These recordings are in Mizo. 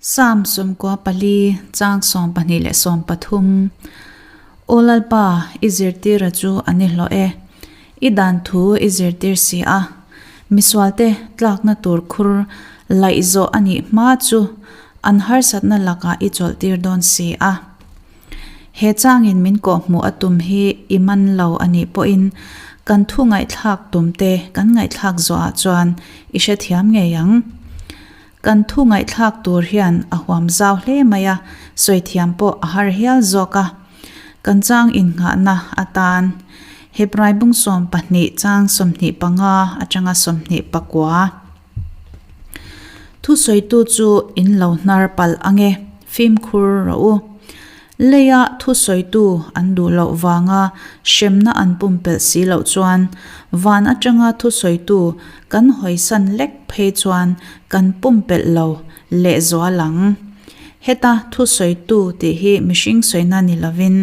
Psalm 94 chang 12 leh 13 Aw Lalpa, i zirtira chu an i hlawh e, i dan thu i zirtir si a. Misualte tlakna tur khur laih zawh a nih hma chu an harsatna lakah i chawlhtir dawn si a. He changin min kawhhmuh a tum hi i man lo a nih pawhin kan thu ngaihthlak tumte kan ngaihthlak zawhah chuan i hrethiam ngei ang. Kan thu ngaihthlak tur hian a huam zau hle mai a, sawi thiam pawh a har hial zawk a. Kan chang innghahna atan Hebrai bung 12 chang 25 atanga 29. Thusawitu chu in lo hnar palh ang e, fimkhur rawh u. Leia thusawitu an duh loh vanga hremna an pumpelh si loh chuan van atanga thusawitu kan hawisan lek phei chuan kan pumpelh lo lehzual ang. Heta thusawitu tih hi mihring sawina ni lovin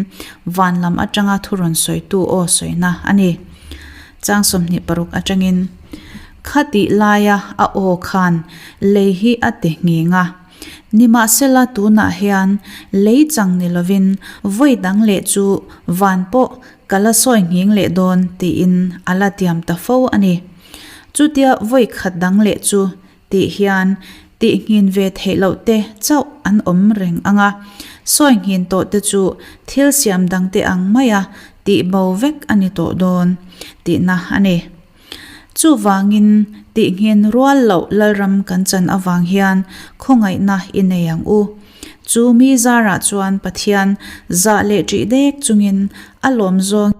van lam atanga thu rawn sawitu aw sawina a ni. Chang 26 atangin, Khatih laia a aw khan lei hi a ti nghing a. Nimahsela tunah hian lei chang ni lovin vawi dang leh chu van pawh ka la sawi nghing leh dawn tiin a la tiam ta fo a ni. Chutia vawi khat dang leh chu tih hian tihnghin ve theih loh te chauh an awm reng ang a, sawi nghin tawh te chu thil siam dang te ang maia tih bo vek a ni tawh dawn tihna a ni. Chuvangin tihnghin rual loh Lalram kan chan avang hian khawngaihna i nei ang u. Chu mi zarah chuan Pathian zah leh ṭih dek chungin a lawm zawng.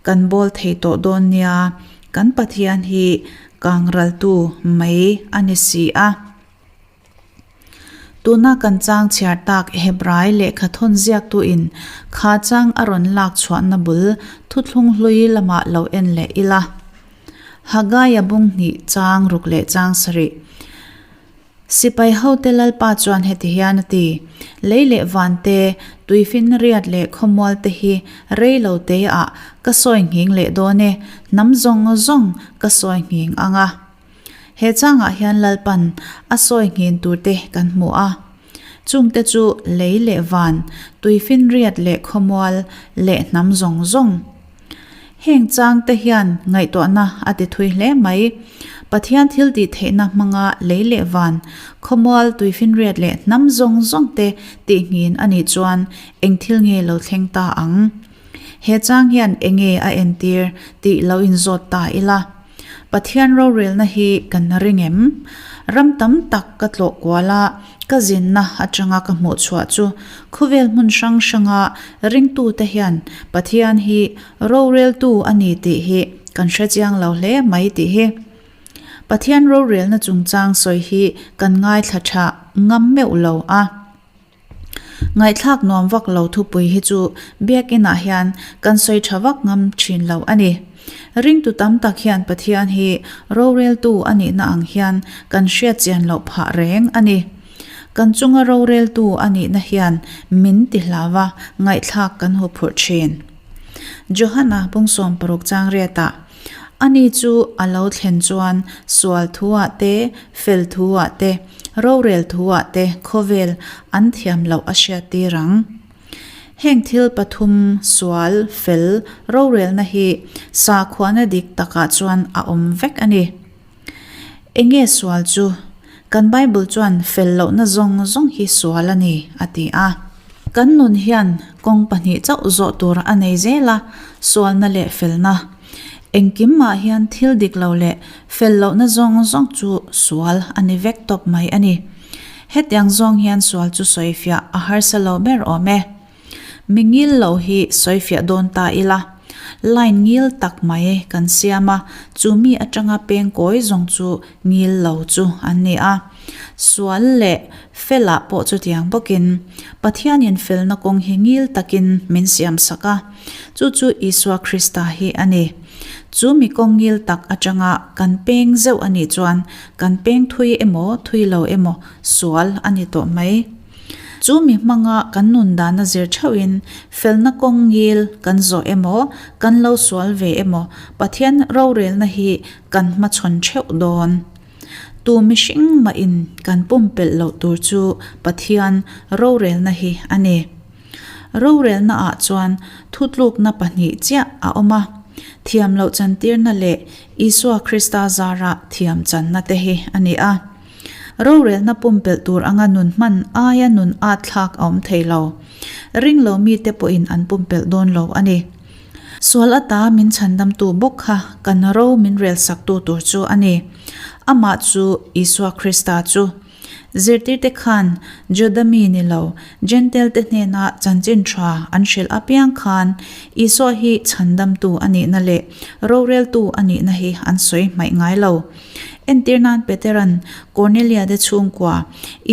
Kan bawl thei tawh dawn nia, kan Pathian hi kangraltu mai a ni si a. Tuna kan chang chhiar tak Hebrai lehkha thawn ziaktuin kha chang a rawn lak chhuahna bul thuthlung hlui lamah lo en leh ila. Hagaia bung hnih chang ruk leh chang sarih. Sipai hote Lalpa chuan heti hian a ti, Lei leh van te, tuifin riat leh khawmual te hi rei lo te ah ka sawi nghing leh dawn e, hnam zawng zawng ka sawi nghing ang a. He changah hian Lalpan a sawi nghin tur te kan hmu a. Chungte chu lei leh van, tuifin riat leh khawmual leh hnam zawng zawng. Heng chang te hian ngaihtuahna a ti thui hle mai. Pathian thil tih theihna hmanga lei leh van, khawmual, tuifinriat leh hnam zawng zawng te tihnghin a nih chuan eng thil nge lo thleng ta ang? He chang hian enge a entir tih lo inzawt ta ila. Pathian rorelna hi kan ring em? Ram tam tak ka tlawh kual a, ka zinna atanga ka hmuh chhuah chu khawvel hmun hrang hranga ringtute hian Pathian hi roreltu a ni tih hi kan hre chiang lo hle mai tih hi. Pathian rorelna chungchang sawi hi kan ngaithla tha ngam meuh lo a. Ngaihthlak nuam vak lo thupui hi chu biakinah hian kan sawi tha vak ngam thin lo a ni. Ringtu tam tak hian Pathian hi roreltu a nihna ang hian kan hriat chian loh phah reng a ni. Kan chunga roreltu a nihna hian min ti hlau a, ngaihthlak kan huphurh thin. Johana bungsawm paruk chang riatah, Ani chu a lo thlen chuan sual thuah te, fel thuah te, rorel thuah te khawvel an thiam loh a hriattir ang. Heng thil pathum, sual, fel, rorelna hi sakhuana dik takah chuan a awm vek a ni. Enge sual chu? Kan Bible chuan fel lohna zawng zawng hi sual a ni, a ti a. Kan nun hian kawng pahnih chauh zawh tur a nei zel a, sualna leh felna. Engkim mah hian thil dik lo leh fel lohna zawng zawng chu sual a ni vek tawp mai a ni. Hetiang zawng hian sual chu sawifiah a harsa lo ber awm e. Mi ngil lo hi sawifiah dawn ta ila, line ngil tak mai kan siam a, chu mi atanga peng kawi zawng chu ngil lo chu an ni a. Sual leh felah pawh chutiang bawkin Pathianin felna kawng hi ngil takin min siam sak a, chu chu Isua Krista hi a ni. Chu mi kawng ngil tak atanga kan peng zeuh a nih chuan kan peng thui emaw thui lo emaw sual a ni tawh mai. Chu mi hmanga kan nun dana zir theuhin felna kawng ngil kan zawh emaw, kan lo sual ve emaw Pathian rorelna hi kan hmachhawn theuh dawn. Tu mihring mahin kan pumpelh loh tur chu Pathian rorelna hi a ni. Rorelnaah chuan thutlukna pahnih chiah a awm a, thiam loh chantirna leh Isua Krista zara thiam channa te hi a ni a. Rorelna pumpelh tur anga nun hman aia nun at thlak a awm thei lo. Ringlo mite pawhin an pumpelh dawn lo a ni. Sual ata min chhandamtu bawk kha kan ro min relsaktu tur chu a ni. Amah chu Isua Krista chu. Zirtirte khan Juda mi ni lo, Jentail-te hnena chanchin tha an hrilh apiang khan Isua hi chhandamtu a nihna leh roreltu a nihna hi an sawi hmaih ngai lo. Entir nan Petera'n Kornelia te chhungkua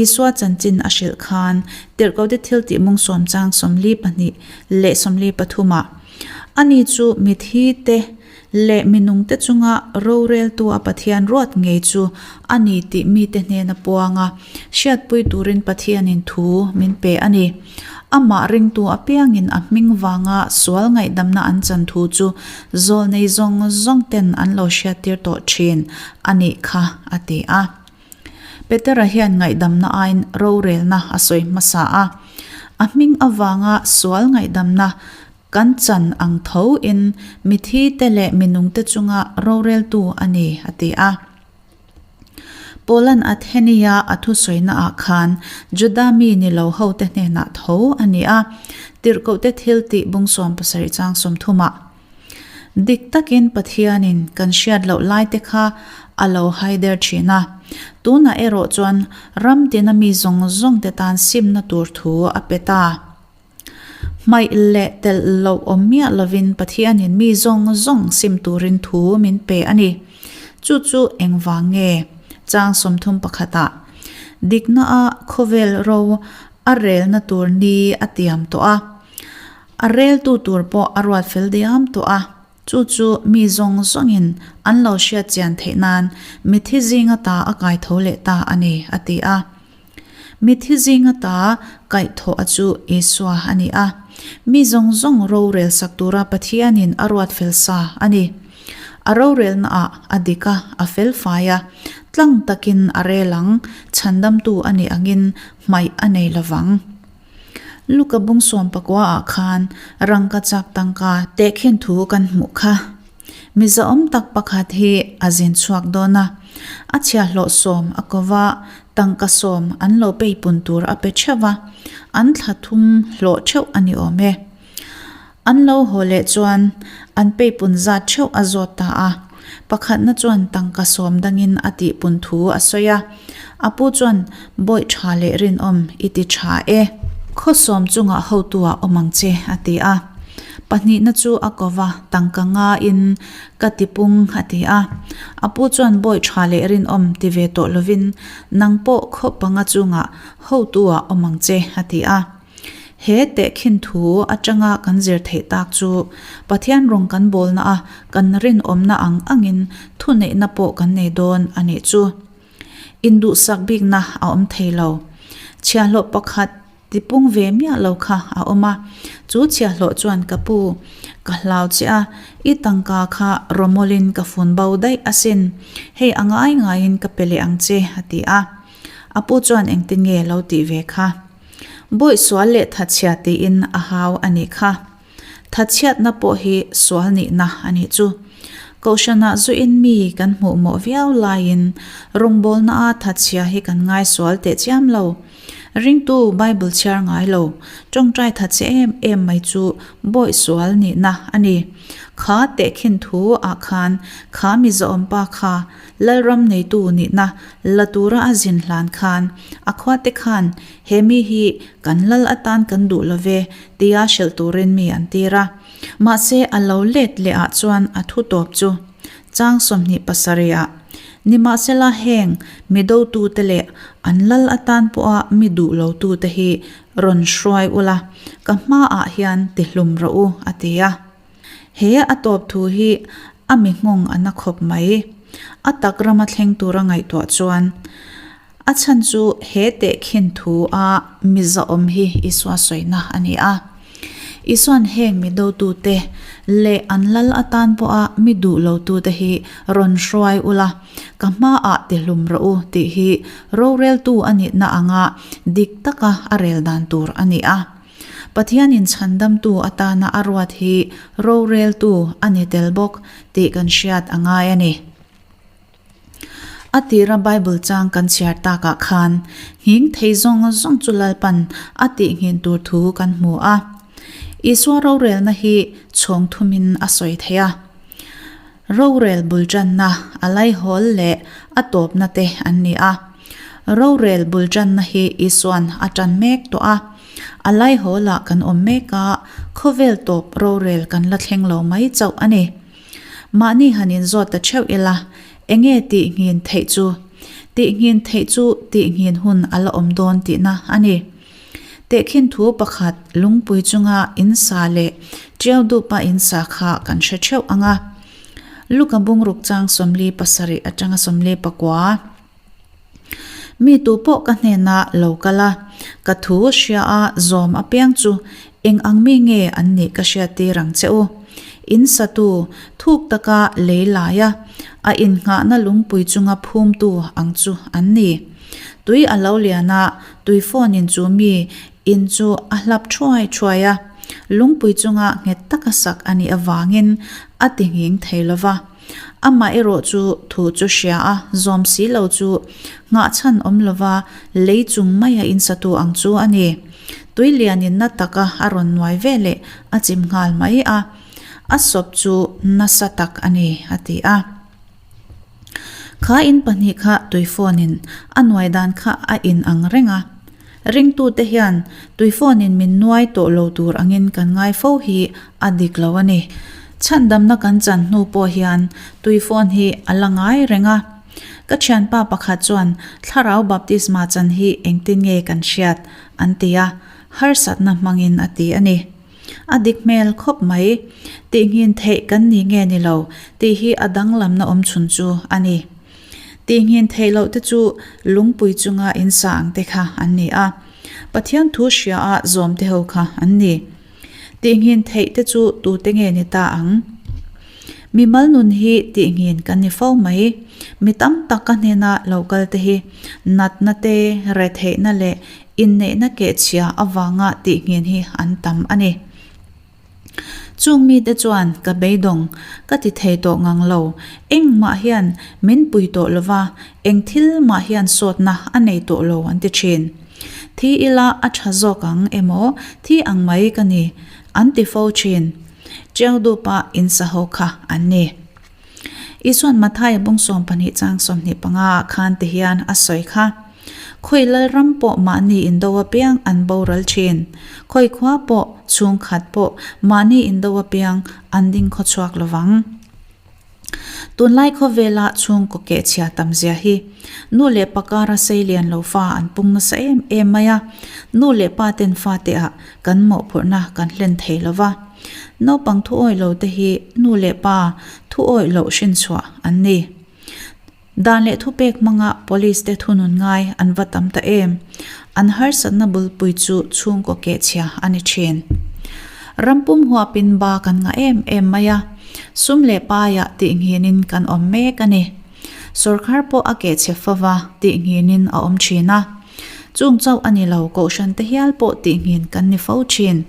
Isua chanchin a hrilh khan Tirhkohte thiltih mung sawm chang 42 leh 43 ah Ani chu mithi te leh minungte chunga roreltu a Pathian ruat ngei chu a ni tih mite hnena puang a, hriatpui turin Pathianin thu min pe a ni. Amah ringtu apiangin a hming vanga sual ngaihdamna an chan thu chu zawlnei zawng zawng ten an lo hriattir tawh thin a nih kha, a ti a. Petera hian ngaihdamna aiin rorelna a sawi hmasa a. A hming avanga sual ngaihdamna Kan chan ang tho in mithi te leh minung te chunga roreltu a ni, a ti a. Paula'n Athenia a thusawina ah khan Juda mi ni lo ho te hnenah tho a ni a, tirhkoh te thil tih bung 70 chang 30 ah. Dik takin Pathianin kan hriat loh lai te kha a lo hai der thin a, tunah erawh chuan ram tina mi zawng zawng te tan simna tur thu a pe ta. Hmaih leh telh loh awm miah lovin Pathianin mi zawng zawng sim turin thu min pe a ni. Chu chu engvang nge? Chang 31 ah, Dikna a khawvel ro a relna tur ni a tiam tawh a, a reltu tur pawh a ruat fel diam tawh a, chu chu mi zawng zawngin an lo hriat chian theih nan mithi zinga ta a kai tho leh ta a ni, a ti a. Mithi zinga ta kaihthawh a chu Isua a ni a. Mi zawng zawng rorel sak tura Pathianin a ruat fel sa a ni. A rorelnaah a dik a, a fel fai a, tlang takin a rel ang, chhandamtu a nih angin hmaih a nei lovang. Luka bung 19 ah khan rangkachak tangka tehkhin thu kan hmuh kha. Mi zahawm tak pakhat hi a zin chhuak dawn a, a chhiahhlawh sawm a ko va, tangka sawm an lo peipun tur a pe theuh va, an thla thum hlawh theuh a ni awm e. An lo haw leh chuan an peipun zat theuh a zawt ta a, pakhatna chuan tangka sawm dangin a tihpun thu a sawi a, a pu chuan Bawih tha leh rinawm i ti tha e. Khaw sawm chungah hotu ah awm ang che a ti a. Pahnihna chu a ko va, tangka ngaiin ka ti pung a ti a. A pu chuan Bawih tha leh rinawm ti ve tawh lovin nang pawh khaw panga chungah hotu ah awm ang che a ti a. He tehkhin thu atanga kan zir theih tak chu Pathian rawng kan bawlna a kan rinawmna ang angin thuneihna pawh kan nei dawn a nih chu. Induhsak bikna a awm thei lo. Chhiahhlawh pakhat tipung ve miah lo kha a awm a, chu chhiahhlawh chuan ka pu, ka hlau che a, i tangka kha rawmawlin ka fun bo daih asin, hei a ngai ngaiin ka pe leh ang che a ti a. A pu chuan engtin nge lo tih ve kha? Bawih sual leh thatchhia tiin a hau a nih kha. Thatchhiatna pawh hi sual nihna a nih chu. Kohhranah zuin mi kan hmuh mawh viau laiin rawngbawlnaa thatchhia hi kan ngai sual teh chiam lo. Ringtu Bible chhiar ngai lo, tawngtai thatchhe em em mai chu bawih sual nihna a ni. Kha tehkhin thu ah khan kha mi zawhawmpa kha Lalram neitu nihna la tura a zin hlan khan a khuate khan he mi hi kan lal atan kan duh lo ve tia hrilh turin mi an tir a. Mahse a lo let leh ah chuan a thu tawp chu chang 27 ah, Nimahsela heng mi dotute leh an lal atan pawha mi duh lotute hi rawn hruai ula, ka hmaah hian ti hlum rawh u, a ti a. He a tawp thu hi a mi nghawng a na khawp mai. A tak rama thleng tura ngaihtuah chuan A chhan chu he tehkhin thu a mi zahawm hi Isua sawina a ni a. Isuan heng mi dotute leh an lal atan pawha mi duh lotute hi rawn hruai ula, ka hmaah tihlum rawh u tih hi roreltu a nihna anga dik taka a rel dan tur a ni a. Pathianin chhandamtu atana a ruat hi roreltu a ni tel bawk tih kan hriat a ngai a ni. A tira Bible chang kan chhiar takah khan nghing thei zawng zawng chu Lalpan a tihnghin tur thu kan hmu a. Isua rorelna hi chhawng thumin a sawi thei a. Rorel bul tanna, a laihawl leh a tawpna te an ni a. Rorel bul tanna hi Isuan a tan mek tawh a. A laihawlah kan awm mek a, khawvel tawp rorel kan la thleng lo mai chauh a ni. Mahni han inzawt ta theuh ila, enge tih nghin theih chu? Tih nghin theih chu tih nghin hun a la awm dawn tihna a ni. Tehkhin thu pakhat lungpui chunga in sa leh tiau dupa in sa kha kan hre theuh ang a. Luka bungruk chang 47 atanga 49. Mi tu pawh ka hnenah lo kal a, ka thu hria a zawm apiang chu eng ang mi nge an nih ka hriattir ang che u. In satu, thuk taka lei lai a, a innghahna lungpui chunga phumtu ang chu an ni. Tui a lo lian a, tui phone in chu mi in chu a hlap thuai thuai a, lungpui chunga nghet taka sak a nih avangin a ti nghing thei lo va. Amah erawh chu thu chu hria a, zawm si lo chu nghahchhan awm lova lei chung maia insatu ang chu a ni. Tui lianin na taka a rawn nuai ve leh a chim nghal mai a, a sawp chu nasa tak a ni, a ti a. Kha in kha tui phone in a nuai dan kha a in ang reng a. Ringtute hian tui phone in min nuai tawh lo tur angin kan ngai fo hi a dik lo a ni. Chhandamna kan chan hnu pawh hian tui phone hi a la ngai reng a. Ka thianpa pakhat chuan thlarau baptisma chan hi engtin nge kan hriat an ti a, harsatna hmangin a ti a ni. A dik hmel khawp mai. Tihnghin theih kan ni nge ni lo tih hi a danglamna awm chhun chu a ni. Tihnghin theih loh te chu lungpui chunga in sa ang te kha an ni a, Pathian thu hria a zawm te ho kha an ni. Tihnghin theih te chu tute nge ni ta ang? Mimal nun hi tihnghin kan ni fo mai. Mi tam tak ka hnena lo kal te hi natna te, retheihna leh inneihna kehchhia avanga tihnghin hi an tam a ni. Chung mite chuan ka beidawng ka ti thei tawh ngang lo, engmah hian min pui tawh lo va, eng thil mah hian sawtna a nei tawh lo an ti thin. Thi ila a tha zawk ang emaw thi ang mai ka ni an ti fo thin. Tiaudupa insaho kha an ni. Isuan Mathaia bung 12 chang 25 ah khan ti hian a sawi kha, Khawi lalram pawh mahni indo apiang an boral thin. Khawi khua pawh, chhungkhat pawh mahni indo apiang an ding khawchhuak lovang. Tunlai khawvela chhungkaw kehchhia tam zia hi nu leh pa kara sei lian lo fa an pung nasa em em mai a, nu leh pa ten fate ah kan mawhphurhna kan hlen thei lo va. Naupang thu awih lo te hi nu leh pa thu awih loh hrinchhuah an ni. Dan leh thupek hmanga police te thunun ngai an va tam ta em? An harsatna bulpui chu chhungkaw kehchhia a ni thin. Rampum huapin ba kan ngah em em mai a, sum leh paiah tihnginin kan awm mek a ni. Sawrkar pawh a kehchhe fova tihnginin a awm thin a. Chung chauh a ni lo, kohhran te hial pawh tihngin kan ni fo thin.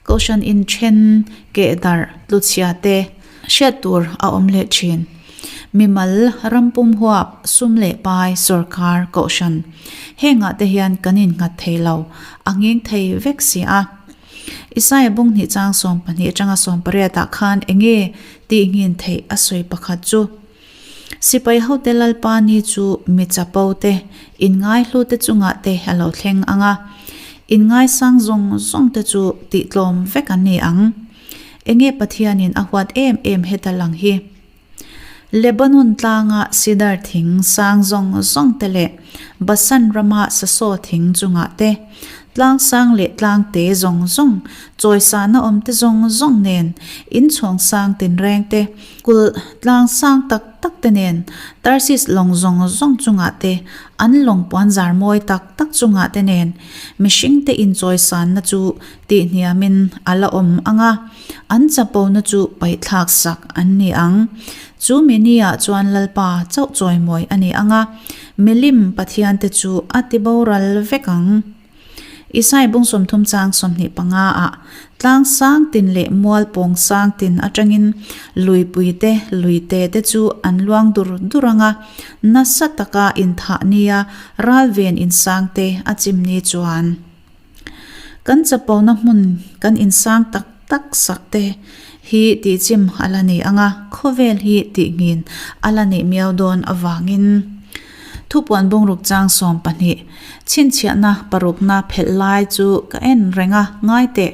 Kohhran inthen, kehdarh, tluchhia te hriat tur a awm leh thin. Mimal, rampum huap, sum leh pai, sawrkar, kohhran hengah te hian kan innghat thei lo, a nghing thei vek si a. Isaia bung hnih chang 12 atanga 18 ah khan enge tih nghin theih a sawi pakhat chu. Sipai hote Lalpa ni chu mi chapo te, inngaihlu te chungah te a lo thleng ang a, inngaisang zawng zawng te chu tihtlawm vek an ni ang. Enge Pathianin a huat em em heta lang hi? Lebanon tlanga sidar thing sang zawng zawng te leh Basan rama sasaw thing chungah te, Tlang sang leh tlang te zawng zawng, chawisana awm te zawng zawng nen, inchhawng sang tinreng te, kulh tlang sang tak tak te nen, Tarsis lawng zawng zawng chungah te, an lawng puanzar mawi tak tak chungah te nen, mihringte inchawisanna chu tihhniamin a la awm ang a, an chapona chu paihthlak sak an ni ang. Chu mi niah chuan Lalpa chauh chawimawi a ni ang a, milim pathiante chu a ti boral vek ang. Isai bung 30 chang 25 ah, Tlang sang tin leh mual pawng sang tin atangin luipui te, luite te chu an luang dur dur ang a, nasa taka inthah nia ralven insang te a chim ni chuan. Kan chapona hmun kan insang tak tak sak te hi tihchim a la ni ang a, khawvel hi tihngin a la nih miau dawn avangin Thupuan bungruk chang 12 chhinchhiahna parukna phelh lai chu ka en reng a, ngai teh.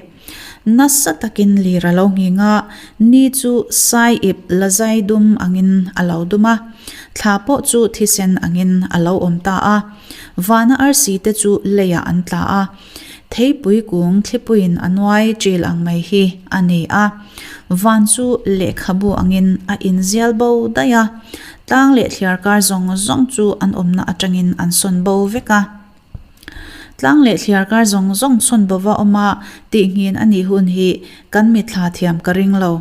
Nasa takin lir a lo nghing a, ni chu sai ip la zai dum angin a lo dum a, thla pawh chu thisen angin a lo awm ta a. Vana arsi te chu leiah an tla a, theipui kung thlipuiin a nuai ṭil ang mai hi a ni a. Van chu lehkhabu angin a inzial bo daih a, tlang leh thliarkar zawng zawng chu an awmna aṭangin an sawn bo vek a. Tlang leh thliarkar zawng zawng sawn bova awma tihnghin a nih hun hi kan mitthla thiam ka ring lo.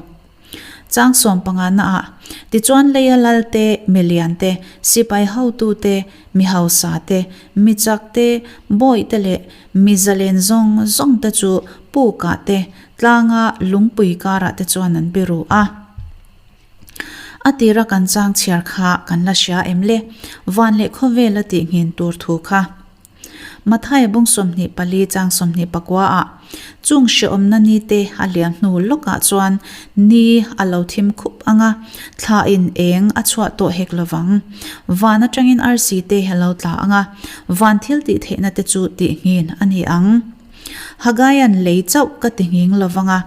Chang 15 naah, Tichuan leia lal te, mi lian te, sipai hotu te, mi hausa te, mi chak te, bawih te leh mi zalen zawng zawng te chu pukah te, tlanga lungpui karah te chuan an biru a. A tira kan chang chhiar kha kan la hria em le? Van leh khawvel a tih nghin tur thu kha. Mathaia bung 24 chang 29 ah, Chung hreawmna ni te a liam hnu lawkah chuan ni a lo thim khup ang a, thla in eng a chhuah tawh hek lovang. Van atangin arsi te a lo tla ang a, van thil tih theihna te chu tih nghin a ni ang. Hagaia'n lei chauh ka ti nghing lo vang a,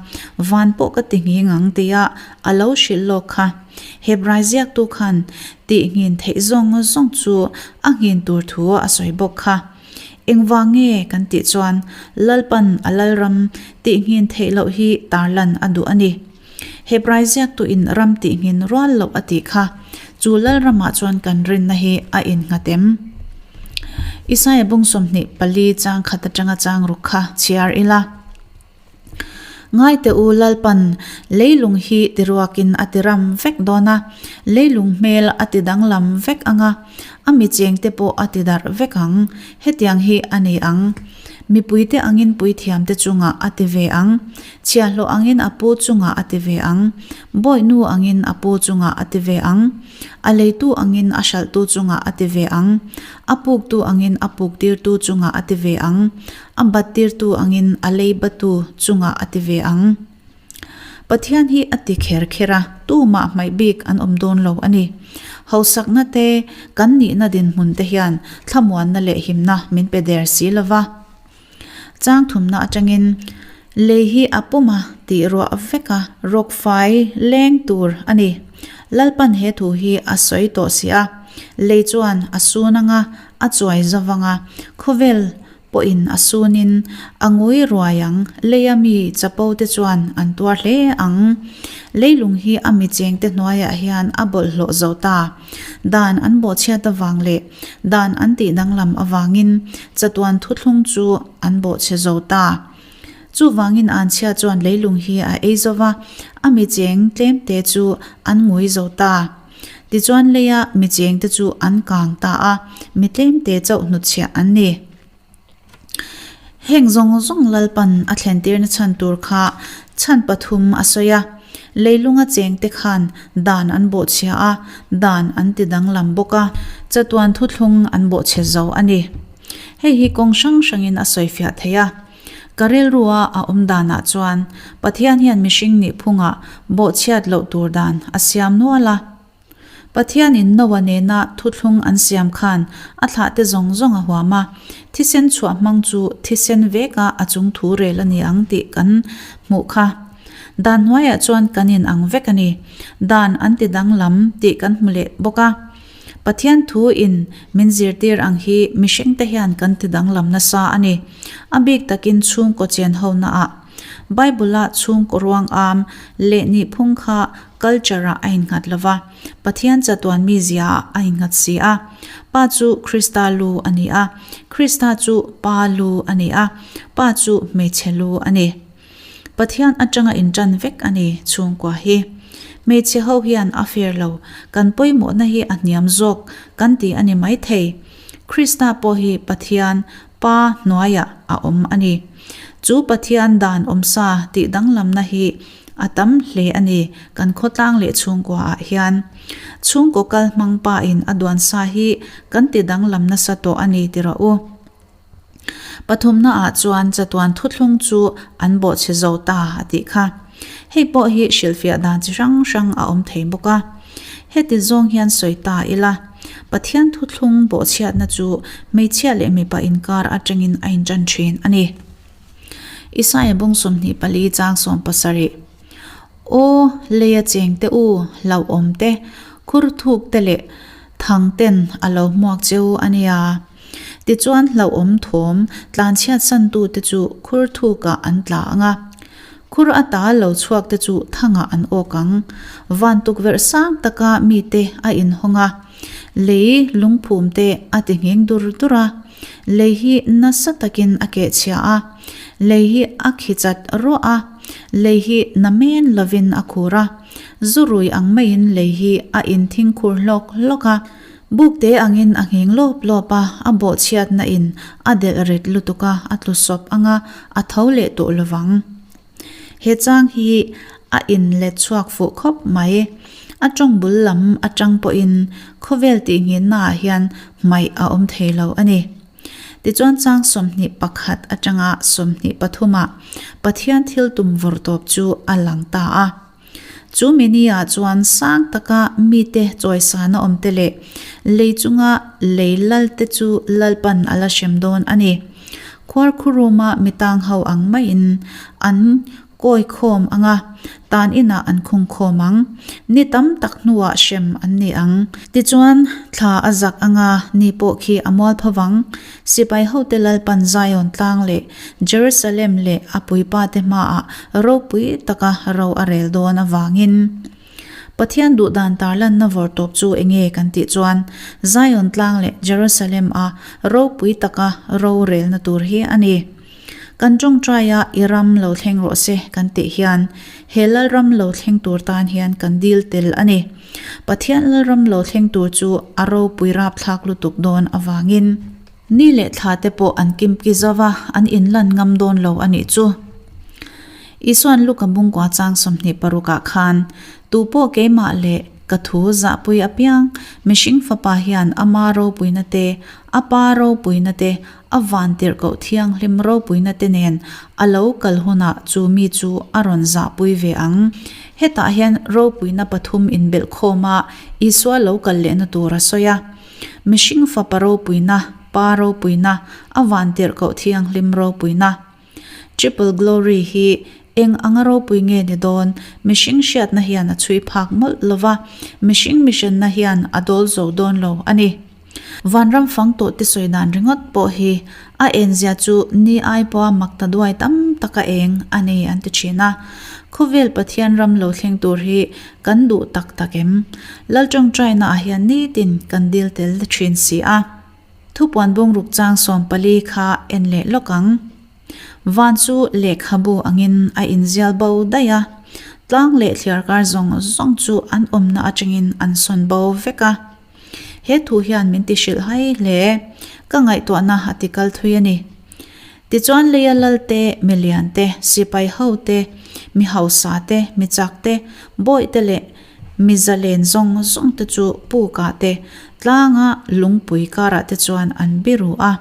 van pawh ka ti nghing ang tia a lo hrilh lawk kha. Hebrai ziaktu khan tih nghin theih zawng zawng chu a nghin tur thu a sawi bawk kha. Engvang nge kan tih chuan Lalpan a Lalram tih nghin theih loh hi tarlan a duh a ni. Hebrai ziaktuin ram tih nghin rual loh a tih kha. Chu Lalramah chuan kan rinna hi a innghat em? Isaia bung 24 chang khat atanga chang ruk kha chhiar ila. Ngai teh u Lalpan, leilung hi tiruakin a ti ram vek dawn a, leilung hmel a ti danglam vek ang a, a mi chengte pawh a ti darh vek ang. Hetiang hi a ni ang. Mipuite angin puithiamte chungah a ti ve ang. Chhiahhlawh angin a pu chungah a ti ve ang. Bawihnu angin a pu chungah a ti ve ang. A leitu angin a hralhtu chungah a ti ve ang. A puktu angin a puktirtu chungah a ti ve ang. A battirtu angin a lei batu chungah a ti ve ang. Pathian hi a ti kher kher a, tumah hmaih bik an awm dawn lo a ni. Hausakna te, kan nihna dinhmun te hian thlamuanna leh himna min pe der si lo va. Chang thumna atangin lei hi a pum a tih ruah vek a, rawk fai leng tur a ni. Lalpan he thu hi a sawi tawh si a, lei chuan a sun anga a chuai zo vang a, khawvel pawhin a sunin a ngui ruai ang, leia mi chapo te chuan an tuar hle ang. Leilung hi a mi chengte hnuaiah hian a bawlhhlawh zo ta. Dan an bawhchhiat avang leh Dan an tih danglam avangin chatuan thuthlung chu an bawhchhe zo ta. Chuvangin anchhia chuan leilung hi a ei zo va, a mi cheng tlemte chu an ngui zo ta. Tichuan leia mi chengte chu an kang ta a, mi tlemte chauh hnutchhiah an ni. Heng zawng zawng Lalpan a thlentirna chhan tur kha chhan pathum a sawi a. Leilunga chengte khan dan an bawhchhia a, dan an ti danglam bawk a, chatuan thuthlung an bawhchhe zo a ni. Hei hi kawng hrang hrangin a sawifiah thei a. Ka rilrua a awm danah chuan Pathian hian mihring nihphungah bawhchhiat loh tur dan a siam nual a. Pathianin Noah nena thuthlung an siam khan a thlahte zawng zawng a huam a, thisen chhuah hmang chu thisen veka a chung thu rel a ni ang tih kan hmuh kha. Dan hnuaiah chuan kan in ang vek a ni. Dan an ti danglam tih kan hmu leh bawk a. Pathian thu in min zirtir ang hi mihring te hian kan ti danglam nasa a ni. A bik takin chhungkaw chen ho naah. Bible a chhungkaw ruang am leh nih phung kha culture ah a innghat lo va, Pathian chatuan mizia ah a innghat si a. Pa chu Krista lu a ni a, Krista chu Pa lu a ni a, Pa chu hmeichhe lu a ni. Pathian atanga intan vek a ni chhungkua hi. Hmeichhe ho hian a fair lo, kan pawimawhna hi a hniam zawk kan ti a ni maithei. Krista pawh hi Pathian, Pa, hnuaiah a awm a ni. Chu Pathian dan awmsa tih danglamna hi a tam hle a ni kan khawtlang leh chhungkua ah hian. Chhungkaw kal hmang pa in a duansa hi kan ti danglam nasa tawh a ni ti rawh u. Pathumna ah chuan chatuan thuthlung chu an bawhchhe zo ta a tih kha. Hei pawh hi hrilhfiah dan chi hrang hrang a awm thei bawk a. Heti zawng hian sawi ta ila, Pathian thuthlung bawhchhiatna chu hmeichhia leh mipa inkar atangin a intan thin a ni. Isaia bung 24 chang 17. Aw, leia cheng te u, hlauhawm te, khur thuk te leh thang ten a lo hmuak che u a nia. Tichuan hlauhawm thawm tlanchhiat santu te chu khur thukah an tla ang a, khur ata lo chhuak te chu thangah an awk ang. Van tukverh sang taka mite a inhawng a, lei lungphum te a ti nghing dur dur a, lei hi nasa takin a kehchhia a, lei hi a khi chat ruah a, lei hi namen lovin a khur a, zu rui ang maiin lei hi a inthing khur hlawk hlawk a. Bukte angin a nghing lawp lawp a, a bawhchhiatna in a delh rit lutuk a, a tlu sawp ang a, a tho leh tawh lovang. He chang hi a in let chhuak fuh khawp mai. A tawng bul lam atang pawhin khawvel tih nghinna ah hian hmaih a awm thei lo a ni. Tichuan chang 21 atanga 23 ah Pathian thil tum vawr tawp chu a lang ta a. Chu mi ni ah chuan sang taka mite chawisana awm te leh lei chunga lei lal te chu Lalpan a la hrem dawn a ni. Khuarkhuruma mi tang ho ang maiin an kawi khawm ang a, tan inah an khung khawm ang. Ni tam tak hnuah hrem an ni ang. Tichuan, thla a zak ang a, ni pawh khi a mual pho vang. Sipai hote Lalpan Zion tlang leh Jerusalem leh a puipate hmaah ropui taka ro a rel dawn avangin Pathian duhdan tarlanna vawrtawp chu enge kan tih chuan Zion tlang leh Jerusalem a ropui taka ro relna tur hi a ni. Kan tawngtaia i ram lo thleng rawh se kan tih hian he Lalram lo thleng tur tan hian kan dil tel a ni. Pathian Lalram lo thleng tur chu a ropui rapthlak lutuk dawn avangin. Ni leh thla te pawh an kimki zo va, an inlan ngam dawn lo a nih chu. Isuan Luka bungkua chang 26 ah khan, Tu pawh keimah leh ka thu zahpui apiang, mihring fapa hian ama ropuina te, a pa ropuina te, a vantirhkoh thianghlim ropuina te nen a lo kal hunah chu mi chu a rawn zahpui ve ang. Hetah hian ropuina pathum inbelh khawma Isua lo kal lehna tur a sawi a. Mihring fapa ropuina, Pa ropuina, a vantirhkoh thianghlim ropuina. Triple Glory hi eng anga ropui nge ni dawn? Mihring hriatna hian a chhui phak mawlh lo va, mihring mihrenna hian a dawl zo dawn lo a ni. Vanram fang tawh te sawi dan ringawt pawh hi a enzia chu ni ai pawha mak ta duai tam taka eng a ni an ti thin a. Khawvel Pathian ram lo thleng tur hi kan duh tak tak em? Lal tawngtaina ah hian nitin kan dil tel thin si a. Thupuan bungruk chang 14 kha en leh lawk ang. Van chu lehkhabu angin a inzial bo daih a, tlang leh thliarkar zawng zawng chu an awmna atangin an sawn bo vek a. He thu hian min ti hrilh hai hle. Ka ngaihtuahna a ti kal thui a ni. Tichuan leia lal te, mi lian te, sipai ho te, mi hausa te, mi chak te, bawih te leh mi zalen zawng zawng te chu pukah te, tlanga lungpui karah te chuan an biru a.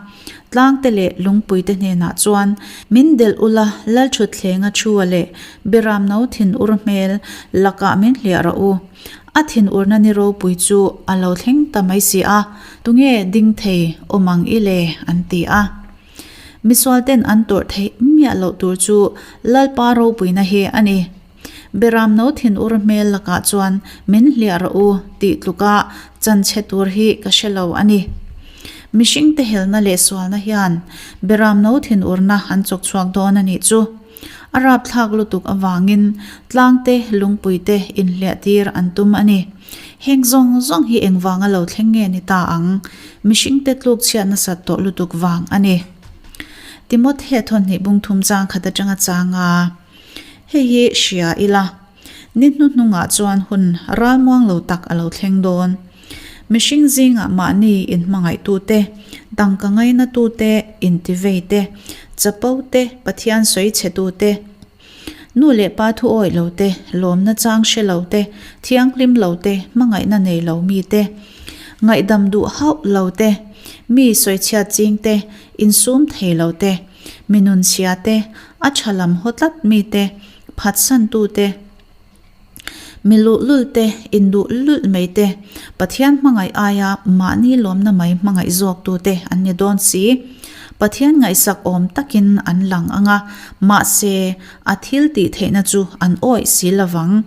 Tlang te leh lungpui te hnenah chuan, Min delh ula, Lalthutthleng a thu a leh Biramno thinur hmel lakah min hliah rawh u. A thinurna ni ropui chu a lo thleng ta mai si a, tunge ding thei awm ang i le? an ti a. Misualten an tawrh theih miah loh tur chu Lalpa ropuina hi a ni. Beramno thinur hmel lakah chuan min hliah rawh u tih tluka. Chan chhe tur hi ka hre lo a ni. Mihringte helna leh sualna hian Beramno thinurna an chawk chhuak dawn a nih chu. A rapthlak lutuk avangin tlangte lungpuite inhliahtir an tum a ni. Heng zawng zawng hi engvanga lo thleng nge ni ta ang? Mihringte tluk chhiat nasat tawh lutuk vang a ni. Timothea thawhnih bung thum chang khat atanga chang a, Hei hi hria ila, ni hnuhnungah chuan hun ralmuang lo tak a lo thleng dawn. Mihring zingah mahni inhmangaihtute, tangka ngainatute, intiveite, chapote, Pathian sawi chhetute, nu leh pa thu awih lote, lawmna chang hre lote, thianghlim lote, hmangaihna nei lo mite, ngaihdam duh hauh lote, mi sawichhiat chingte, insum thei lote, mi nunchhiate, a tha lam haw tlat mite, phatsantute, Mi luhlul te, induh lulh mai te, Pathian hmangaih aia mahni lawmna mai hmangaih zawk tu te an ni dawn si. Pathian ngaihsak awm takin an lang ang a, mahse a thil tih theihna chu an awih si lovang.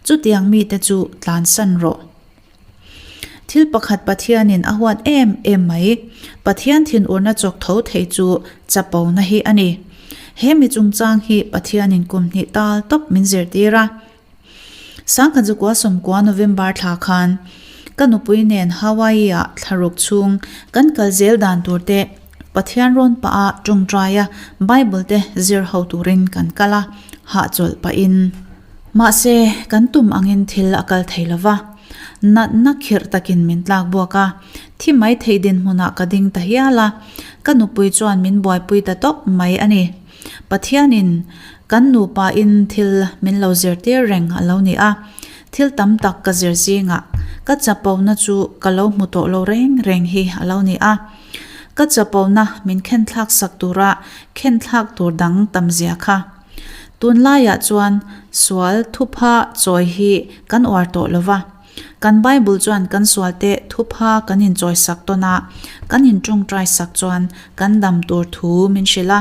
Chutiang mite chu tlansan rawh. Thil pakhat Pathianin a huat em em mai, Pathian thinurna chawk tho thei chu chapona hi a ni. He mi chungchang hi Pathianin kum hnih tal tawp min zirtir a. Sangkhatzukua sawmkua November thla khan ka nupui nen Hawaii-ah thlaruk chhung kan kal zel dan tur te Pathian rawn pah a tawngtai a Bible te zir ho turin kan kal a, hahchawlh pahin. Mahse, kan tum angin thil a kal thei lo va, natna khirh takin min tlak buak a, thi mai theih dinhmunah ka ding ta hial a, ka nupui chuan min buaipui ta tawp mai a ni. Pathianin kan nupain thil min lo zirtir reng a lo ni a, thil tam tak ka zir zingah ka chapona chu ka lo hmu tawh lo reng reng hi a lo ni a. Ka chapona min khenthlak sak tura khenthlak tur dang tam zia kha. Tunlaiah chuan sual thupha chawi hi kan uar tawh lo va. Kan Bible chuan kan sualte thupha kan inchawi sak tawn a, kan intawngtai sak chuan kan dam tur thu min hrilh a.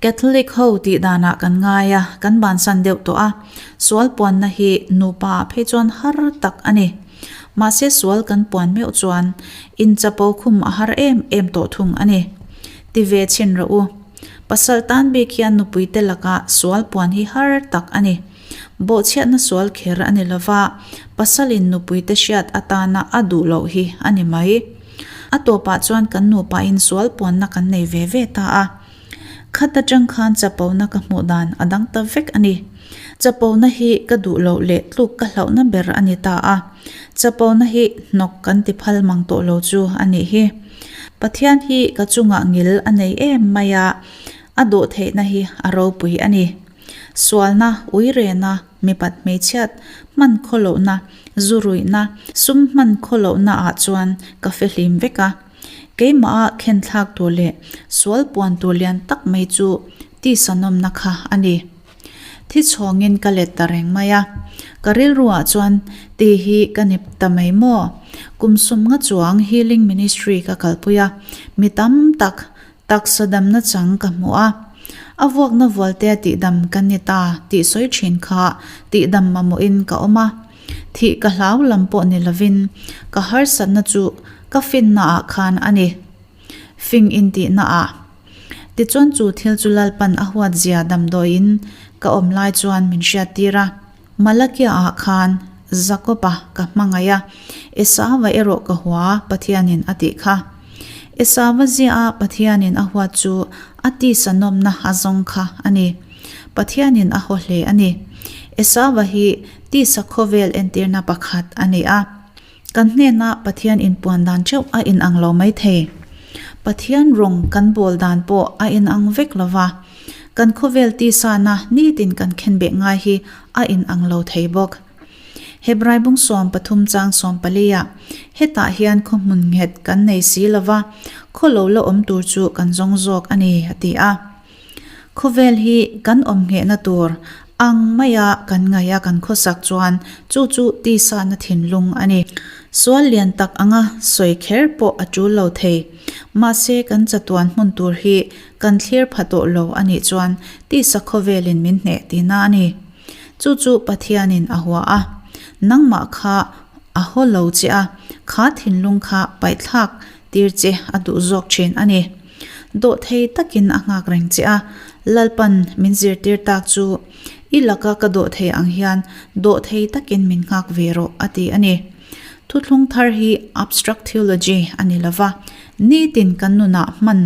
Catholic ho tih danah kan ngai a, kan bansan deuh tawh a. Sual puanna hi nupa ah phei chuan har tak a ni. Mahse sual kan puan meuh chuan inchapo khum a har em em tawh thung a ni. Ti ve chhin rawh u. Pasal tan bik hian nupuite lakah sual puan hi har tak a ni. Bawhchhiatna sual kher a ni lova, pasalin nupuite hriat atana a duh loh hi a ni mai. A tawpah chuan kan nupain sual puanna kan nei ve ve ta a. Khat atang khan chapona ka hmuh dan a dang ta vek a ni. Chapona hi ka duh loh leh tluk ka hlauhna ber a ni ta a. Chapona hi hnawk kan ti phal mang tawh lo chu a nih hi. Pathian hi ka chungah ngil a nei em mai a, a dawh theihna hi a ropui a ni. Sualna, uirena, mipat hmeichhiat hman khaw lohna, zu ruihna, sum hman khaw lohna ah chuan ka fehlim vek a. Keimah a khenthlak tur leh sual puan tur lian tak mai chu tisa nawmna kha a ni. Thi chhawngin ka let ta reng mai a, ka rilruah chuan ti hi ka ni ta mai maw? Kum sumnga chuang Healing Ministry ka kalpui a, mi tam tak taksa damna chang ka hmu a. A vuakna vualtea tihdam kan ni ta tih sawi thin kha tihdam mamawhin ka awm a. Thih ka hlau lam pawh ni lovin ka harsatna chu ka finna ah khan a ni. Fing intihna ah. Tichuan chu thil chu Lalpan a huat zia damdawiin ka awm lai chuan min hriattir a. Malakia ah khan Jakob-a ka hmangaih a, Esau-a erawh ka hua Pathianin a tih kha. Esau-a zia a Pathianin a huat chu a tisa nawmna a zawng kha a ni. Pathianin a haw hle a ni. Esau-a hi tisa khawvel entirna pakhat a ni a. Kan hnena Pathian inpuan dan theuh a inang lo mai thei. Pathian rawng kan bawl dan pawh a inang vek lo va. Kan khawvel tisana nitin kan khenbeh ngai hi a inang lo thei bawk. Hebrai bung 13 chang 14 ah, Hetah hian khaw hmun nghet kan nei si lo va, khaw lo la awm tur chu kan zawng zawk a ni, a ti a. Khawvel hi kan awm nghehna tur ang maia kan ngaih a kan khawsak chuan chu chu tisana thinlung a ni. Sual lian tak anga sawi kher pawh a tul lo thei. Mahse kan chatuan hmun tur hi kan thlir pha tawh lo a nih chuan tisa khawvelin min hneh tihna a ni. Chu chu Pathianin a hua a, nangmah kha. A haw lo che a, kha thinlung kha paihthlak tir che a duh zawk thin a ni. Dawhthei takin a nghak reng che a, Lalpan min zirtir tak chu i laka ka dawhthei ang hian dawhthei takin min nghak ve rawh a ti a ni. Thuthlung thar hi abstract theology a ni lova, nitin kan nunah hman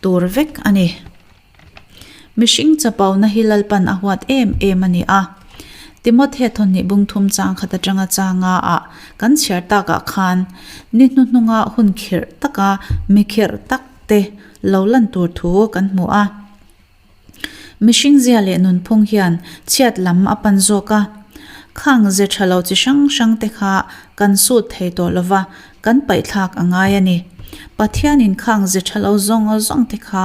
tur vek a ni. Mihring chapauna hi Lalpan a huat em em a ni a. Timothea thawhnih bung thum chang khat atanga changa ah kan chhiar takah khan ni hnuhnunga hun khirh taka mi khirh tak te lo lan tur thu kan hmu a. Mihring zia leh nunphung hian chhiat lam a pan zawk a. Khang ze tha lo chi hrang hrang te kha kan sut thei tawh lova, kan paihthlak a ngai a ni. Pathianin khang ze tha lo zawng zawng te kha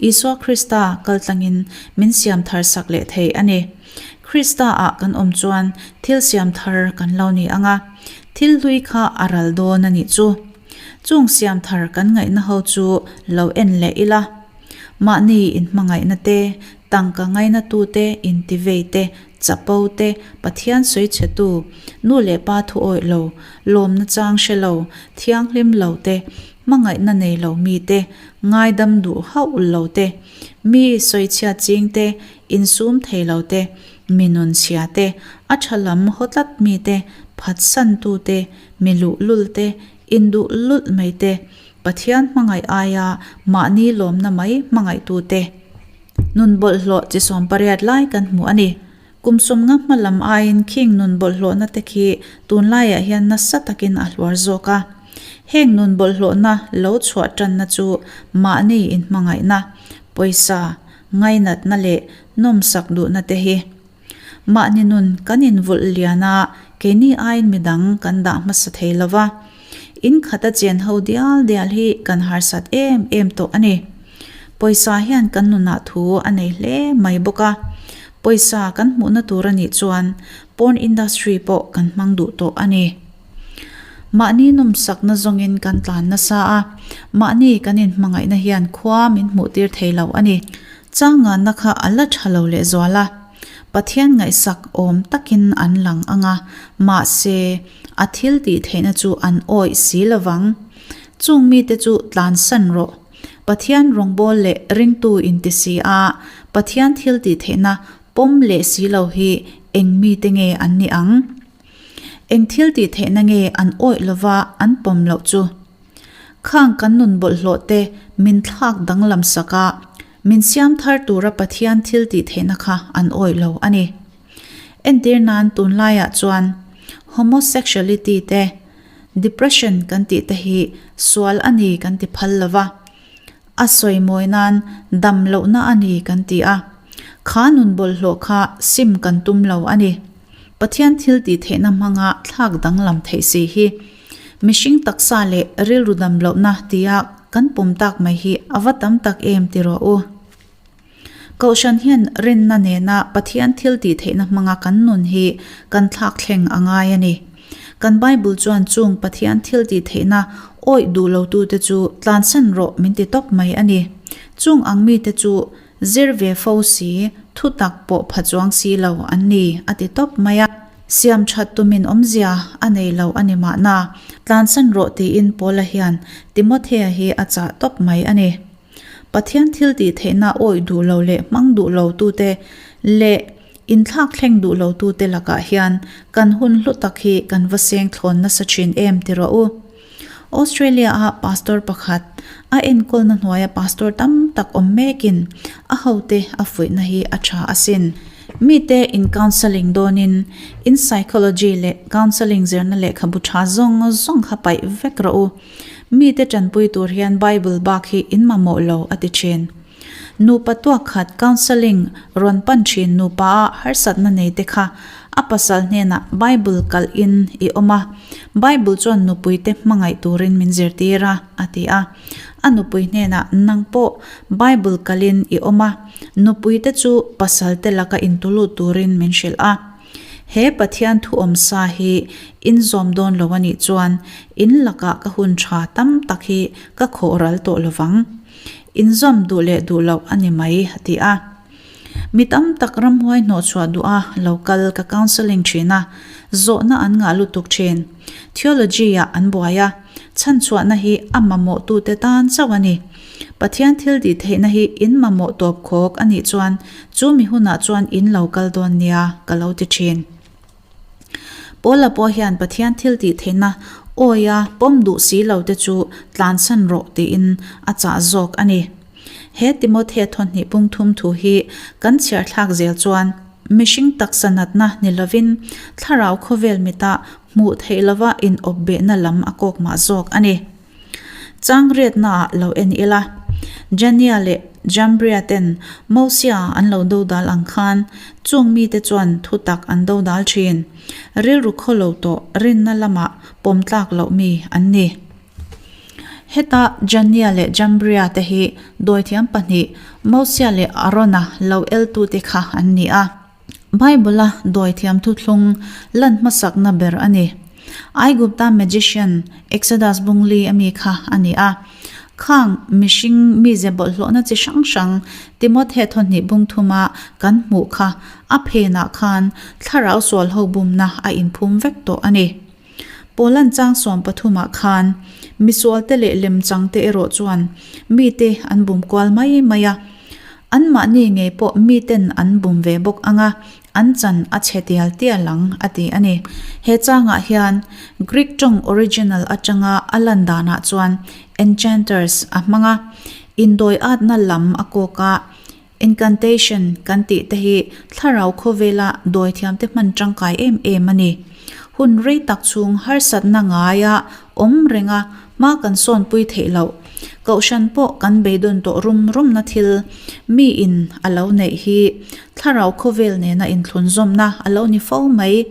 Isua Krista kaltlangin min siam thar sak leh thei a ni. Krista ah kan awm chuan thil siam thar kan lo ni ang a, thil hlui kha a ral dawn a nih chu. Chung siam thar kan ngaihna ho chu lo en leh ila. Mahni inhmangaihna te, tangka ngainatu te, intivei te, chapo te, Pathian sawichhetu, nu leh pa thu awih lo, lawmna chang hre lo, thianghlim lo te, hmangaihna nei lo mi te, ngaidam duh hauh lo te, mi sawichhiat ching te, insum thei lo te, mi nun chhia te, a tha lam haw tlat mi te, phatsantu te, mi luhlul te, induh lulh mai te, Pathian hmangaih aia mahni lawmna mai hmangaihtute nun bawlhhlawh chi 18 lai kan hmu a ni. Kum sawmnga hma lam aiin khing nun bawlhhlawhna te khi tunlaiah hian nasa takin a hluar zawk a. Heng nun bawlhhlawhna lo chhuah tanna chu mahni inhmangaihna, pawisa, ngainatna leh nawmsak duhna te hi. Mahni nun kan invulh lian a, keini aiin midang kan dah hmasa thei lo va. In khata chen ho dial dial hi kan harsat em em tawh a ni. Pawisa hian kan nunah thu a nei hle mai bawk a. Pawisa kan hmuhna tur a nih chuan porn industry pawh kan hmang duh tawh a ni. Mahni nawmsakna zawngin kan tlan nasa a, mahni kan inhmangaihna hian khua min hmuhtir thei lo a ni. Changanna kha a la tha lo lehzual a, Pathian ngaihsak awm takin an lang ang a, mahse, a thil tih theihna chu an awih si lo vang. Chung mite chu tlansan rawh. Pathian rawngbâwl leh ringtu inti si a, Pathian thil tih theihna pawm leh si lo hi eng mite nge an nih ang? Eng thil tih theihna nge an awih lova an pawm loh chu? Khang kan nun bawlhhlawh te min thlak danglam sak a, min siam thar tura Pathian thil tih theihna kha an awih lo a ni. Entir nan tunlaiah chuan homosexuality te, depression kan tih te hi sual a ni kan ti phal lo va, A sawi mawi nan dam lohna a ni kan ti a, kha nun bawlhhlawh kha sim kan tum lo a ni. Pathian thil tih theihna hmanga thlak danglam theih si hi mihring taksa leh rilru dam lohna tia kan pawm tak mai hi a va tam tak em ti rawh u. Kohhran hian rinna nena Pathian thil tih theihna hmanga kan nun hi kan thlak thleng a ngai a ni. Kan Bible chuan chung Pathian thil tih theihna awih duh lotute chu tlansan rawh min ti tawp mai a ni. Chung ang mite chu zir ve fo si, thutak pawh pha chuang si lo an ni a ti tawp mai a. Siam that tumin awmzia a nei lo a ni mahna, tlansan rawh tiin Paula hian Timothea hi a chah tawp mai a ni. Pathian thil tih theihna awih duh lo leh hmang duh lo tute leh inthlak thleng duh lo tute lakah hian kan hun hlu tak hi kan va seng thlawn nasa thin em ti rawh u. Australia-a pastor pakhat, a enkawlna hnuaia pastor tam tak awm mekin a hote a fuihna hi a tha asin. Mite in counselling dawnin in psychology leh counselling zirna lehkhabu tha zawng zawng kha paih vek rawh u. Mite tanpui tur hian Bible bak hi in mamawh lo a ti thin. Nupa tuak khat counselling rawn pan thin nupa a harsatna nei te kha a pasal hnenah Bible kalh in i awm a, Bible chuan nupui te hmangaih turin min zirtir a, a ti a. A nupui hnenah nang pawh Bible kalh in i awm a, nupui te chu pasal te laka intulut turin min hrilh a. He Pathian thu awmsa hi in zawm dawn lo a nih chuan in lakah ka hun tha tam tak hi ka khawh ral tawh lo vang. In zawm duh leh duh loh a ni mai, a ti a. Mi tam tak ramhuai hnawhchhuah duha lo kal ka counselling thin a. Zawhna an ngah lutuk thin. Theology-ah an buai a, chhanchhuahna hi a mamawhtute tan chauh a ni. Pathian thil tih theihna hi in mamawh tawp khawk a nih chuan chu mi hunah chuan in lo kal dawn nia ka lo ti thin. Paula pawh hian Pathian thil tih theihna awia pawm duh si lo te chu tlansan rawh tiin a chah zawk a ni. He Timothea thawhnih pung thum thu hi kan chhiar thlak zel chuan mihring taksa natna ni lovin thlarau khawvel mita hmuh theih lova inawp behna lam a kawk mah zawk a ni. Chang riatnaah lo en ila, Jania leh Jambria ten Mosia an lo dodal ang khan chung mite chuan thutak an dodal thin. Rilru khaw lo tawh rinna lamah pawm tlak loh mi an ni. Heta Jania leh Jambria te hi dawithiam pahnih Mosia leh Arona lo eltute kha an ni a. Bible-a dawithiam thuthlung lan hmasakna ber a ni. Aigupta magician Exodus bungli a mi kha a ni a. Khang mihring mize bawlhhlawhna chi hrang hrang Timothe thawhnih bung thuma kan hmuh kha a phenah khan thlarau sual ho bumna a inphum vek tawh a ni. Pawlan chang sawm pathumah khan misualte leh lemchangte erawh chuan mite an bum kual mai mai a. Anmahni ngei pawh miten an bum ve bawk ang a, an chan a chhe tial tial ang, a ti a ni. He changah hian Greek tawng original atanga a lan danah chuan enchanters a hmang a, indawi atna lam a kawk a, Incantation kan tih te hi thlarau khawvela dawithiamte hman tangkai em em a ni. Hun rei tak chhung harsatna ngaia awm renga hma kan sawnpui theih loh. Kohhran pawh kan beidawn tawh rum rumna thil miin a lo neih hi thlarau khawvel nena inthlunzawmna a lo ni fo mai.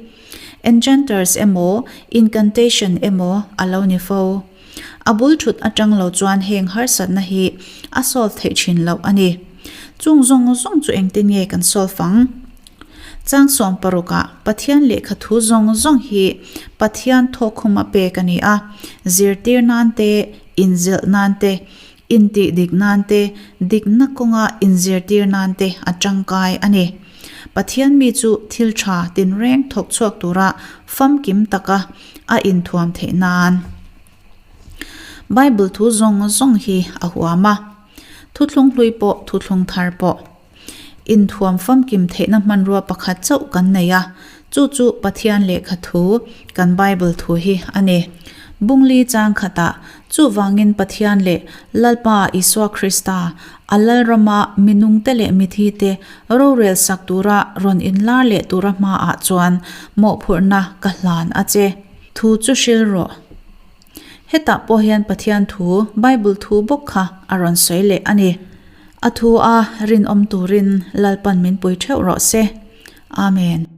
Enchanters emaw incantation emaw a lo ni fo. A bul thut atang lo chuan heng harsatna hi a solve theih thin loh a ni. Chung zawng zawng chu engtin nge kan solve ang? Chang sawm parukah Pathian lehkha thu zawng zawng hi Pathian thawkkhum a pek a ni a, zirtir nan te, inzilh nan te, intih dik nan te, dikna kawnga inzirtir nan te a tangkai a ni. Pathian mi chu thil tha tinreng thawk chhuak tura famkim taka a inthuam theih nan. Bible thu zawng zawng hi a huam a, thuthlung hlui pawh thuthlung thar pawh. Inthuam famkim theihna hmanrua pakhat chauh kan nei a, chu chu Pathian lehkha thu, kan Bible thu hi a ni. Bungli chang khatah chuvangin Pathian leh Lalpa Isua Krista, a Lalrama minungte leh mithite rorel sak tura rawn inlar leh tura hmaah chuan mawhphurhna ka hlan a che. Thu chu hril rawh. Hetah pawh hian Pathian thu, Bible thu bawk kha a rawn sawi leh a ni. A thu a rinawm turin Lalpan min pui theuh rawh se. Amen.